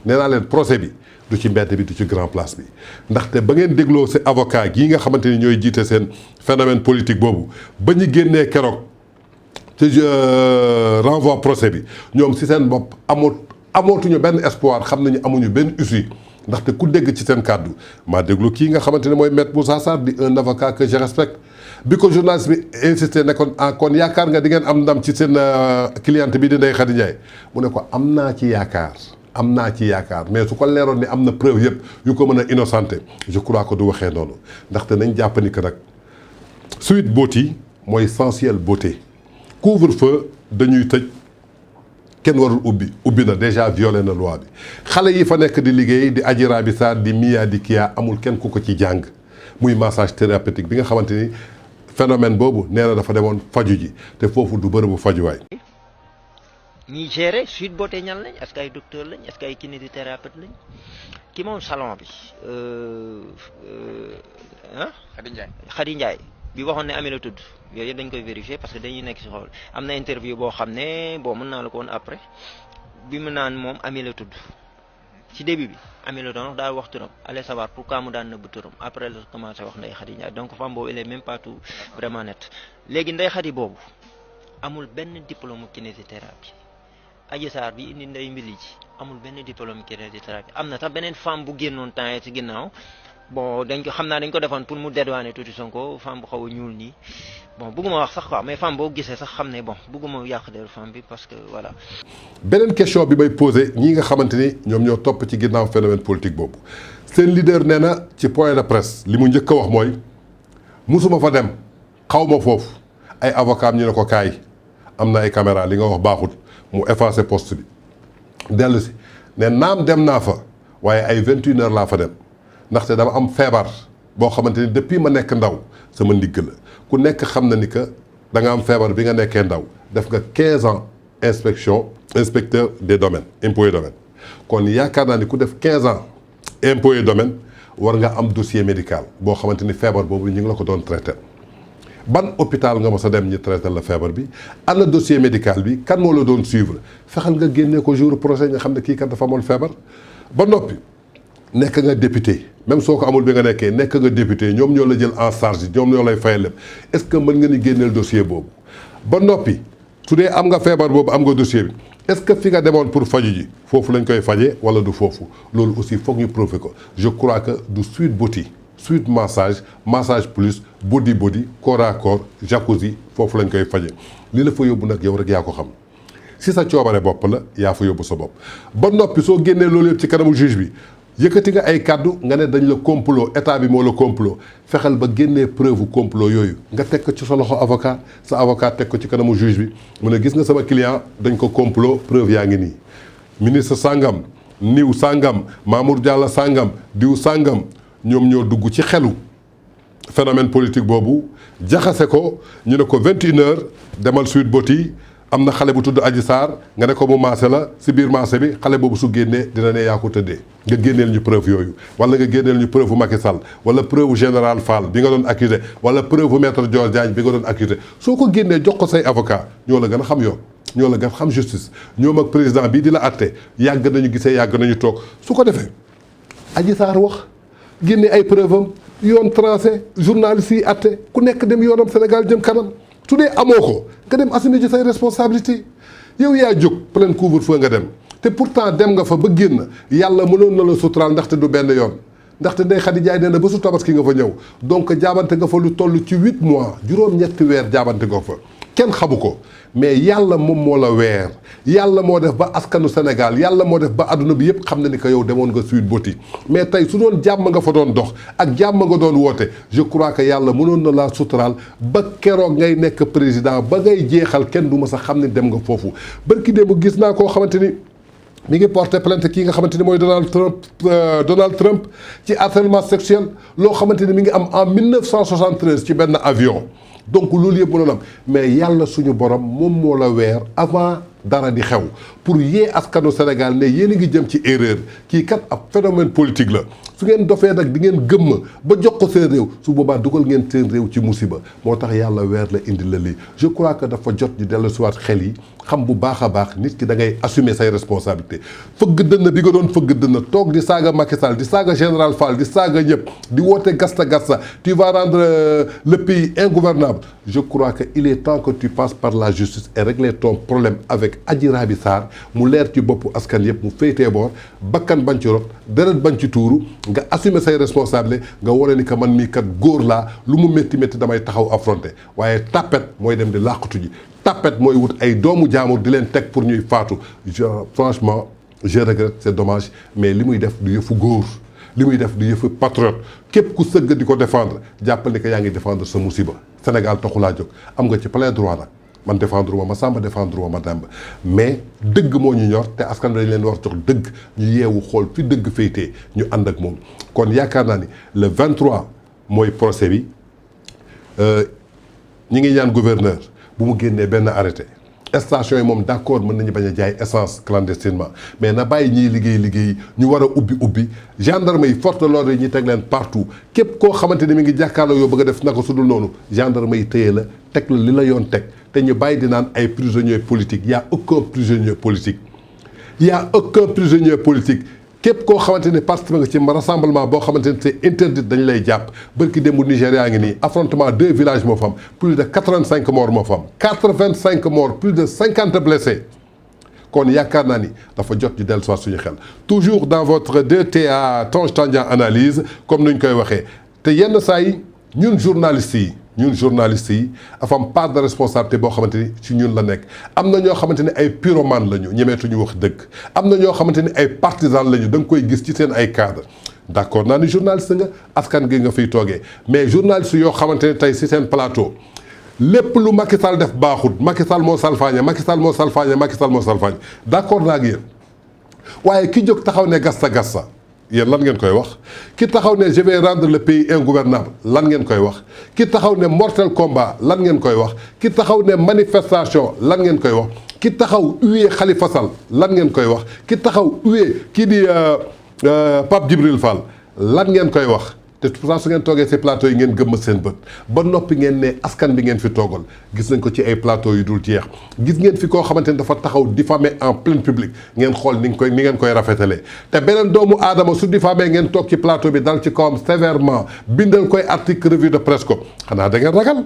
nee naa leen procès bi du ci mbedd bi du ci grand place bi ndaxte ba ngeen dégloo si avocat gii nga xamante ni ñooy jiite seen phénomène politique boobu ba ñu génnee keroog ci renvoi procès bi ñoom si seen bopp amootuñu benn espoir xam nañu amuñu benn issue ndaxte ku dégg ci seen kàddu maa déglu kii nga xamante ne mooy maître Moussa Sarr di un avocat que je respecte bi ko journaliste bi insisté ne kon yaakaar nga di ngeen am ndam ci seen cliente bi di Ndeye Khady Ndiaye mu ne ko am naa ci yaakaar mais su ko leeroon ni am na preuve yëpp yu ko mën a innocenté je crois que du waxee noonu ndaxte nañ jàpp ni que nag Sweet Beauty mooy Sensuelle Beauté couvre-feu dañuy tëj kenn warul ubbi na déjà violé na loi bi xale yi fa nekk di liggéey di Adji Raby Sarr di Mia di Kia amul kenn ku ko ci jàng muy massage thérapeutique bi nga xamante ni phénomène boobu nee na dafa demoon faju ji te foofu du bërëbu fajuwaay. ñiy gérer Sweet Beauté ñan lañ est-ce que ay docteur lañ est-ce que ay kinésithérapeute lañ ki moom salon bi Khady Ndiaye bi waxoon ne Ami la tudd yooyu yëpp dañ koy vérifier parce que dañuy nekk si xool am na interview boo xam ne bon mën naa la ko woon après bi mu naan moom Ami la tudd ci début bi Ami la doon wax daal wax turam allez savoir pourquoi mu daan nëbb turam après la commencé wax Ndeye Khady Ndiaye donc femme boobu elle est même pas tout vraiment net léegi Ndeye Khady boobu amul benn diplôme kinésithérapie Adji Sarr bi indi Ndeye Mbili ji amul benn diplôme kinésithérapie am na sax beneen femme bu génnoon temps ci ginnaaw bon dañ ko xam naa dañ ko defoon pour mu dédouaner tuuti Sonko femme bu xaw a ñuul nii bon bëgguma wax sax quoi mais femme boo gisee sax xam ne bon bëgguma yàq deru femme bi parce que voilà. beneen question bi may posé ñi nga xamante ni ñoom ñoo topp ci ginnaaw phénomène politique boobu seen leader nee na ci point de presse li mu njëkk a wax mooy musuma fa dem xaw ma foofu ay avocat ñu ne ko kaay am na ay caméra li nga wax baaxut mu effacé poste bi dellu si ne naam dem naa fa waaye ay 21 heures laa fa dem. ndaxte dama am feebar boo xamante ni depuis ma nekk ndaw sama ndigg la ku nekk xam na ni que da nga am feebar bi nga nekkee ndaw def nga 15 ans inspecteur des domaines impôts et domaines kon yaakaar naa ni ku def 15 ans impôts et domaines war nga am dossier médical boo xamante ni feebar boobu ñu ngi la ko doon traité ban hôpital nga mos a dem ñu traité la feebar bi ana dossier médical bi kan moo la doon suivre fexal nga génnee ko jour procès nga xam ne kii kat dafa amoon feebar ba noppi nekk nga député même soo ko amul bi nga nekkee nekk nga député ñoom ñoo la jël en charge ñoom ñoo lay fayal lépp est-ce que mën nga ni génneel dossier boobu ba noppi su dee am nga feebar boobu am nga dossier bi est-ce que fi nga demoon pour faju ji foofu lañ koy fajee wala du foofu loolu aussi foog ñu prouver ko je crois que du Sweet Beauty Sweet massage plus body corps à corps jacuzzi foofu lañ koy fajee li la fa yóbbu nag yow rek yaa ko xam si sa coobare bopp la yaa fa yóbbu sa bopp ba noppi soo génnee loolu yëpp ci kanamu juge bi yëkkati nga ay kàddu nga ne dañ la complot état bi moo la complot fexeel ba génnee preuve complot yooyu nga teg ko ci sa loxo avocat sa avocat teg ko ci kanamu juge bi mu ne gis nga sama client dañ ko complot preuve yaa ngi nii ministre sangam niw sangam Mamour Diallo sangam diw sangam ñoom ñoo dugg ci xelu phénomène politique boobu jaxase ko ñu ne ko 21 heures demal Sweet Beauty am na xale bu tudd Adji Sarr nga ne ko mu maase la si biir maase bi xale boobu su génnee dina ne yaa ko tëddee nga génneel ñu preuve yooyu wala nga génneel ñu preuve Macky Sall wala preuve général Fall bi nga doon accusé wala preuve maître Dior Diagne bi nga doon accusé soo ko génnee jox ko say avocat ñoo la gën a xam yoon ñoo la gën a xam justice ñoom ak président bii di la atte yàgg nañu gisee yàgg nañu toog su ko defee Adji Sarr wax génne ay preuve am yoon tracé journaliste yi atte ku nekk dem yoonam Sénégal jëm kanam su dee amoo ko nga dem assumer ci say responsabilité yow yaa jóg plein couvre-feu nga dem te pourtant dem nga fa ba génn yàlla mënoon na la suturaal ndaxte du benn yoon ndaxte Ndeye Khady Ndiaye nee na ba su tabaski nga fa ñëw donc jaabante nga fa lu toll ci 8 mois juróom-ñetti weer jaabante nga fa kenn xamu ko mais yàlla moom moo la weer yàlla moo def ba askanu Sénégal yàlla moo def ba adduna bi yëpp xam na ni que yow demoon nga Sweet Beauty mais tey su doon jàmm nga fa doon dox ak jàmm nga doon woote je crois que yàlla mënoon na laa suturaal ba keroog ngay nekk président ba ngay jeexal kenn du ma sax xam ne dem nga foofu barki démb gis naa koo xamante ni mi ngi porté plainte kii nga xamante ni mooy Donald Trump ci harcèlement sexuel loo xamante ni mi ngi am en 1973 ci benn avion donc loolu yëpp mënoon am mais yàlla suñu borom moom moo la weer avant dara di xew pour yee askanu Sénégal ne yéen a ngi jëm ci erreur kii kat ab phénomène politique la su ngeen dofee nag di ngeen gëmm ba jox ko seen réew su boobaa dugal ngeen seen réew ci musiba moo tax yàlla weer la indi la lii je crois que dafa jot di dellu siwaat xel yi xam bu baax a baax nit ki da ngay assumer say responsabilités fëgg dënn bi nga doon fëgg dënn toog di saaga Macky Sall di saaga général Fall di saaga ñëpp di woote gasta tu vas rendre le pays ingouvernable je crois que il est temps que tu passes par la justice et régler ton problème avec Adji Raby Sarr mu leer ci boppu askan yëpp mu féetee boor bakkan bañ ci rot deret bañ ci tuuru nga assumer say responsabilités nga wane ni que man mii kat góor laa lu mu métti métti damay taxaw affronter waaye tapet mooy dem di làqatu ji tapet mooy wut ay doomu jaamur di leen teg pour ñuy faatu franchement je regrette c'est dommage mais li muy def du yëfu góor li muy def du yëfu patriote képp ku sëgg di ko défendre jàppal ni que yaa ngi défendre sa musiba Sénégal taxulaa jóg am nga ci plein droit nag man défendre ma Samba défendre ma Demba mais dëgg moo ñu ñor te askan dañ leen war jox dëgg ñu yeewu xool fi dëgg féetee ñu ànd ak moom kon yaakaar naa ni le 23 mooy procès bi ñi ngi ñaan gouverneur bu mu génnee benn arrêté station yi moom d'accord mën nañu bañ a jaay essence clandestinement mais na bàyyi ñiy liggéey ñu war a ubbi gendarme yi force de l'ordre yi ñuy teg leen partout képp koo xamante ni mi ngi jàkkaarloo yow bëgg a def naka su dul noonu gendarme yi téye la teg la li la yoon teg te ñu bàyyi di naan ay prisonniers politiques y a aucun prisonnier politique y a aucun prisonnier politique képp koo xamante ni participé nga ci rassemblement boo xamante ni c'est interdit dañu lay jàpp bërki démb Nigéria ngi nii affrontement 2 villages moo fa am plus de 85 morts moo fa am 85 morts plus de 50 blessés kon yaakaar naa ni dafa jot di dellu soit suñu xel toujours dans votre 2TA Tange Tandian analyse comme nuñ koy waxee te yenn saa yi ñun journalistes yi dafa am part de responsabilité boo xamante ni ci ñun la nekk am na ñoo xamante ni ay pyromane lañu ñemeetuñu wax dëgg am na ñoo xamante ni ay partisans lañu da nga koy gis ci seen ay cadres d'accord naa ni journaliste nga askan gi nga fiy toogee mais journaliste yoo xamante ni tey si seen plateau lépp lu Macky Sall def baaxul Macky Sall moo salfaañe d'accord naa ak yéen waaye ki jóg taxaw ne gasta yéen lan ngeen koy wax ki taxaw ne je vais rendre le pays ingouvernable lan ngeen koy wax ki taxaw ne mortel combat lan ngeen koy wax ki taxaw ne manifestation lan ngeen koy wax ki taxaw hué Khalifa Sall lan ngeen koy wax ki taxaw hué kii di Pape Djibril Fall lan ngeen koy wax te pourtant su ngeen toogee ci plateau yi ngeen gëmm seen bët ba noppi ngeen ne askan bi ngeen fi toogal gis nañ ko ci ay plateau yu dul jeex gis ngeen fi koo xamante ni dafa taxaw diffamer en plein public ngeen xool ni ngeen koy rafetalee te beneen doomu aadama su diffamer ngeen toog ci plateau bi dal ci kawam sévèrement bindal koy article revue de presse ko xanaa da ngeen ragal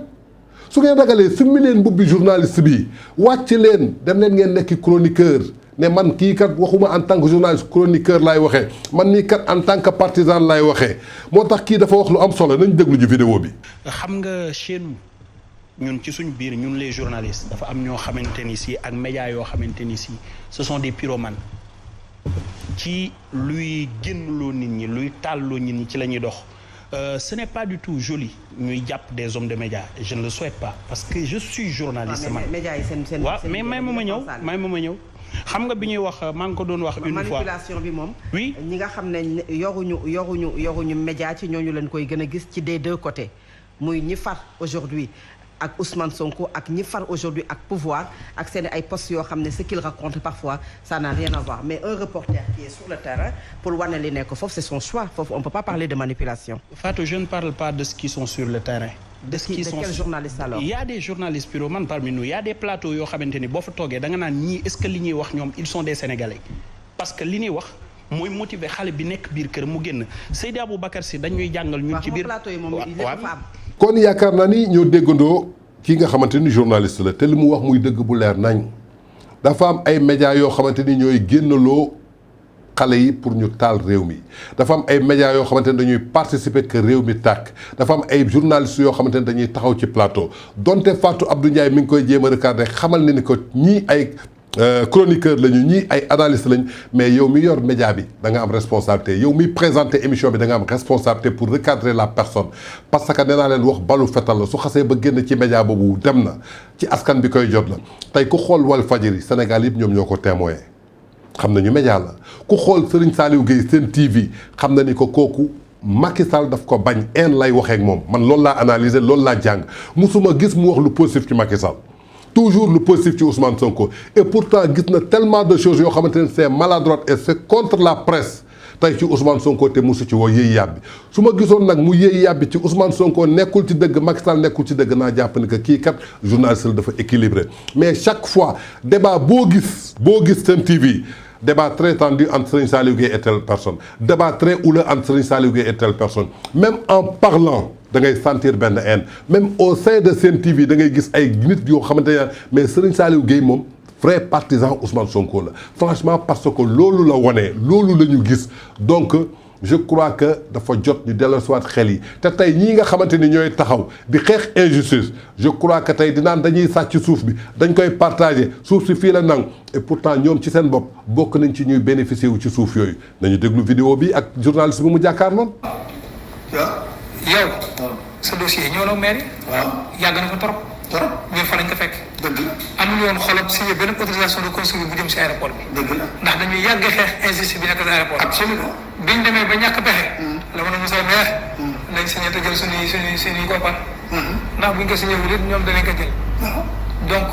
su ngeen ragalee summi leen mbubbi journaliste bi wàcc leen dem leen ngeen nekki chroniqueur ne man kii kat waxuma en tant que journaliste chroniqueur laay waxee man nii kat en tant que partisan laay waxee moo tax kii dafa wax lu am solo nañ déglu ji vidéo bi. xam nga chez nous ñun ci suñ biir ñun les journalistes dafa am ñoo xamante ni si ak médias yoo xamante ni si ce sont des pyromanes ci luy génnloo nit ñi luy tàlloo nit ñi ci la ñuy dox. Ce n'est pas du tout joli ñuy jàpp des hommes de médias je ne le souhaite pas parce que je suis journaliste. waaw mais may ma ñëw. xam nga bi ñuy wax maa ngi ko doon wax une fois manipulation bi moom. oui ñi nga xam ne yoruñu média ci ñooñu leen koy gën a gis ci des deux côtés muy ñi far aujourd'hui ak Ousmane Sonko ak ñi far aujourd'hui ak pouvoir ak seen ay postes yoo xam ne ce qu'il raconte parfois ça n'a rien à voir mais un reporter qui est sur le terrain pour wane li nekk foofu c'est son choix foofu on peut pas parler de manipulation. Fatou, je ne parle pas de ceux qui sont sur le terrain. De quel journaliste alors? Il y a des journalistes pyromanes parmi nous il y a des plateaux yoo xamante ni boo fa toogee da nga naan ñii est-ce que li ñuy wax ñoom ils sont des Sénégalais parce que li ñuy wax mooy motiver xale bi nekk biir kër mu génn Seydi Aboubacar Sy dañuy jàngal ñun ci biir plateau yi moom lépp fa am. kon yaakaar naa ni ñoo déggandoo kii nga xamante ni journaliste la te li mu wax muy dëgg bu leer nañ dafa am ay médias yoo xamante ni ñooy génnaloo xale yi pour ñu taal réew mi dafa am ay médias yoo xamante ne dañuy participer que réew mi tàkk dafa am ay journalistes yoo xamante ne dañuy taxaw ci plateau donte Fatou Abdou Ndiaye mi ngi koy jéem a recadrer xamal ni ko ñii ay chroniqueur lañu ñii ay analyste lañu mais yow mi yor média bi da nga am responsabilité yow mi présenter émission bi da nga am responsabilité pour recadrer la personne parce que nee naa leen wax balu fetal la su xasee ba génn ci média boobu dem na ci askan bi koy jot la tey ku xool Walfadjri Sénégal yëpp ñoom ñoo ko témoin xam nañu média la ku xool Serigne Saliou Gueye Sen TV xam na ni ko kooku Macky Sall daf ko bañ en lay waxee ak moom man loolu laa analyser loolu laa jàng musuma gis mu wax lu positif ci Macky Sall toujours le positif ci Ousmane Sonko et pourtant gis na tellement de choses yoo xamante ne c'est maladroite et c'est contre la presse tey ci Ousmane Sonko te musu ci woo yéey yàbbi su ma gisoon nag mu yéey yàbbi ci Ousmane Sonko nekkul ci dëgg Macky Sall nekkul ci dëgg naa jàpp ni que kii kat journaliste la dafa équilibré mais chaque fois débat boo gis Sen TV débat très tendu entre Serigne Saliou Gueye et telle personne débat très houleux entre Serigne Saliou Gueye et telle personne même en parlant da ngay sentir benn haine même au sein de Sen TV da ngay gis ay nit yoo xamante ne mais Serigne Saliou Gueye moom vrai partisan Ousmane Sonko la franchement parce que loolu la wone loolu la ñu gis donc je crois que dafa jot ñu dellusiwaat xel yi te tey ñii nga xamante ni ñooy taxaw di xeex injustice je crois que tey dinaan dañuy sàcc suuf bi dañ koy partager suuf si fii la nang et pourtant ñoom ci seen bopp bokk nañ ci ñuy bénéficier wu ci suuf yooyu nañu déglu vidéo bi ak journaliste bi mu jàkkaar noonu. yow sa dossier ñëw na mairie. waaw yàgg na ko trop. ñun fa lañ ko fekk. dëgg la amuñu woon xolam signé benn autorisation de construire bu jëm si aéroport bi. dëgg la ndax dañuy yàgg xeex injustice bi nekk si aéroport bi. absolument biñ demee ba ñàkk pexe. la ma ne Moussa Mère. nañ signé te jël suñuy koppar. ndax buñ ko signé wul it ñoom danañ ko jël. donc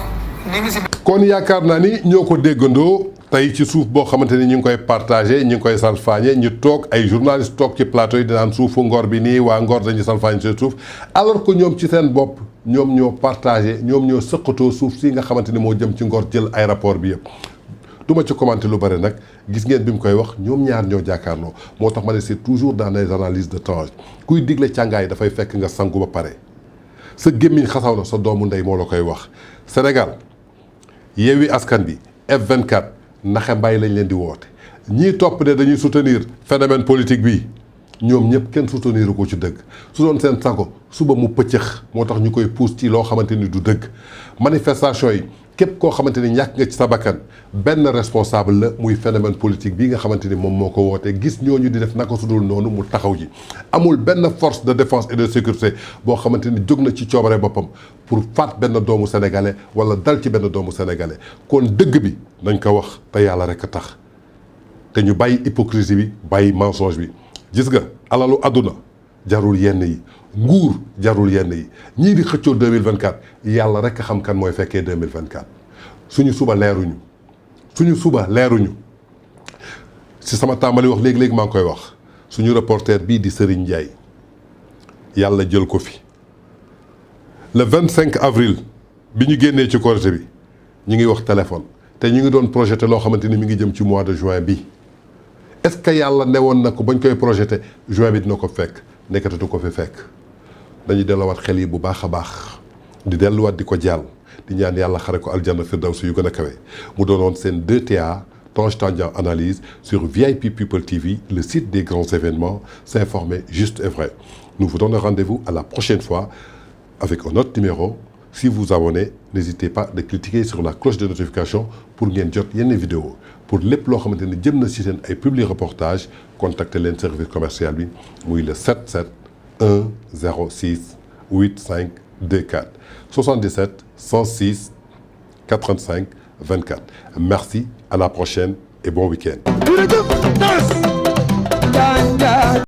ñu ngi si. kon yaakaar naa ni ñoo ko déggandoo tey ci suuf boo xamante ni ñu ngi koy partagé ñu ngi koy salfaañe ñu toog ay journalistes toog ci plateau yi dinaan suufu Ngor bi nii waa Ngor dañuy salfaañe seen suuf alors que ñoom ci seen bopp ñoom ñoo partagé ñoom ñoo sëqatoo suuf si nga xamante ni moo jëm ci Ngor jël aéroport bi yëpp. du ma ci commenté lu bëri nag gis ngeen bi mu koy wax ñoom ñaar ñoo jàkkaarloo moo tax ma ne c'est toujours dans les analyses de tranche kuy digle càngaay dafay fekk nga sangu ba pare sa gémmiñ xasaw na sa doomu ndey moo la koy wax Sénégal Yewwi Askan bi F24 naxe mbay lañ leen di woote ñii topp ne dañuy soutenir phénomène politique bi ñoom ñëpp kenn soutenir ko ci dëgg su doon seen sago suba mu pëccëx moo tax ñu koy pousse ci loo xamante ni du dëgg manifestation yi képp koo xamante ni ñàkk nga ci sa bakkan benn responsable la muy phénomène politique bii nga xamante ni moom moo ko wootee gis ñooñu di def naka su dul noonu mu taxaw ji amul benn force de défense et de sécurité boo xamante ni jóg na ci coobare boppam pour faat benn doomu sénégalais wala dal ci benn doomu sénégalais kon dëgg bi nañ ko wax te yàlla rek a tax te ñu bàyyi hypocrisie bi bàyyi mensonge bi gis nga alalu àdduna jarul yenn yi nguur jarul yenn yi ñii di xëccoo 2024 yàlla rek a xam kan mooy fekkee 2024 suñu suba leeruñu si sama tàmbali wax léegi-léegi maa ngi koy wax suñu reporter bii di Serigne Ndiaye yàlla jël ko fi le 25 avril bi ñu génnee ci Korité bi ñu ngi wax téléphone te ñu ngi doon projeté loo xamante ni mi ngi jëm ci mois de juin bi est-ce que yàlla newoon na ko bañ koy projeté juin bi dina ko fekk nekkatatu ko fi fekk dañuy delluwaat xel yi bu baax a baax di delluwaat di ko jàll di ñaan yàlla xare ko aljanna firdawsi yu gën a kawe mu doonoon seen 2TA Tange Tandian analyse sur VIP People TV, le site des grands événements, s'informer juste et vrai. Nous vous donnons rendez-vous à la prochaine fois avec un autre numéro. Si vous vous abonnez, n'hésitez pas de cliquer sur la cloche de notification pour ngeen jot yenn vidéo pour lépp loo xamante ne jëm na ci seen ay publi reportage contacter leen service commercial bi muy le 77 106 85 24 77 106 85 24. Merci, à la prochaine et bon week-end.